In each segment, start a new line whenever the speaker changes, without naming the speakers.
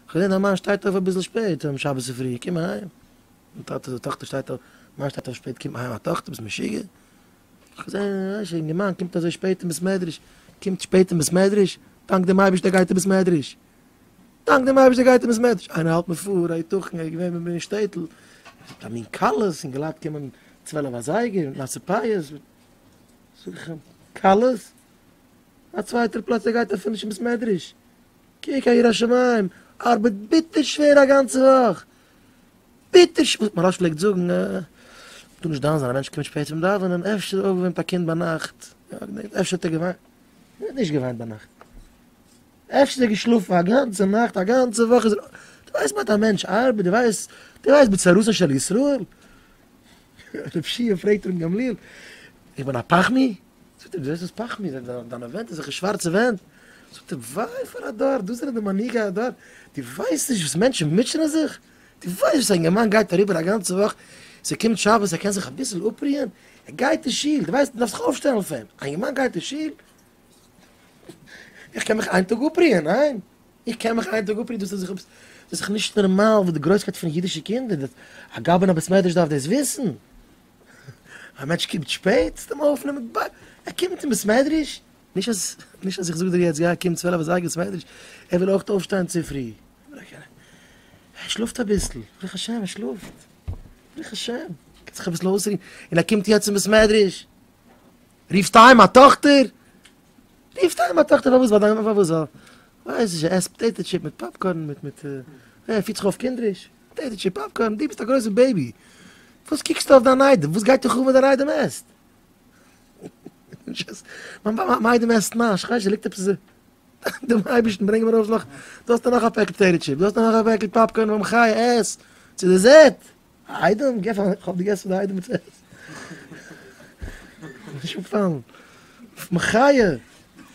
כ'האב געזען דיין מאן שטייט אויף אביסל שפעט אום שבת צופרי, קום אהיים. מיין טאטע די טאכטער שטייט אויף, מאן שטייט אויף שפעט קומט אהיים א טאכטער ביסט משוגע? כ'האב געזען א אינגערמאן קומט אזוי שפעט אין בית מדרש, קומט שפעט אין בית מדרש, דאנק דעם אייבערשטער גייט אין בית מדרש, דאנק דעם אייבערשטער גייט אין בית מדרש, איינער האלט מיר פאר היתכן ער איז געווען מיט מיר אין שטעטל, א מין קלות, אינגעלייט קומען 12 אזייגער מיט נאסע פאות, זאג איך אים, קלות? א צווייטער פלאץ ער גייט אפילו נישט אין בית מדרש, קוק א ירא שמים, ארבעט ביטער שווער א גאנצע וואך, ביטער שווער, מוהרא"ש פלעגט זאגן, מ'טאר נישט דן זיין, א מענטש קומט שפעט צום דאווענען, אפשר איז ער אויפגעווען מיט א קינד ביינאכט, יא געדענקט, אפשר האט ער געוויינט, ער האט נישט געוויינט ביינאכט, אפשר איז ער געשלאפן א גאנצע נאכט, א גאנצע וואך איז ער, דו ווייסט מיט א מענטש ארבעט, דו ווייסט, דו ווייסט בצרתן של ישראל? רב שיע פרעגט ר' גמליאל, איך בין א פחמי? זאגט ער, דו זעסט אויס פחמי, דיינע ווענט איז אזעלכע שווארצע ווענט. זאגט ער, וויי פאר א דור, דאס זענען די מנהיגי הדור, דו ווייסט נישט וואס מענטשן מוטשענען זיך? דו ווייסט וואס א אינגערמאן גייט אריבער א גאנצע וואך, ס'קומט שבת ער קען זיך אביסל אפרוען, ער גייט אין שול, דו ווייסט, דו דארפסט זיך אויפשטעלן פאר אים, א אינגערמאן גייט אין שול, איך קען מיך איין טאג אפרוען, ניין? איך קען מיך איין טאג אפרוען, דאס איז דאך דאס איז דאך נישט נארמאל וואס די גרויסקייט פון אידישע קינדער, א גבאי אין א בית מדרש דארף דאס וויסן. א מענטש קומט שפעט, סתם אויפנעמען, ער קומט אין בית מדרש, נישט אז, נישט אז איך זאג דיר יעצט גיי קום 12 אזייגער בית מדרש, ער וויל אויך אויפשטיין צופרי, ער שלאפט אביסל, ברוך השם ער שלאפט, ברוך השם, קען זיך אביסל אויסרוען, און ער קומט יעצט אין בית מדרש, רופסט אהיים א טאכטער, רופסט אהיים א טאכטער פארוואס, ווייל דיין, פארוואס, ווייס נישט, ער עסט potato chip מיט popcorn מיט מיט, ער פירט זיך אויף קינדעריש. potato chip popcorn, דו ביסט א גרויסע baby, וואס קוקסטו אויף דיין איידעם, וואס גייט דיך אן וואס דיין איידעם עסט? מיין איידעם עסט נאש, כ'ווייס נישט, ליגט עפעס דעם אייבערשטן, ברענג מיר ארויס נאך, דא האסטו נאך א פעקל potato chip, דא האסטו נאך א פעקל popcorn, במחיה, עס, צו די זעט, איידעם, גיב פאר, כ'האב געגעסן פון די איידעם צו עסן. נישט אפפאלן, מחיה,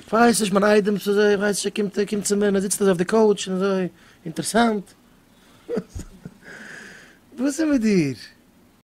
כ'ווייס נישט מיין איידעם, כ'ווייס נישט, ער קומט, ער קומט צו מיר און ער זיצט אזוי אויף די couch און אזוי, אינטערעסאנט. וואס איז מיט דיר?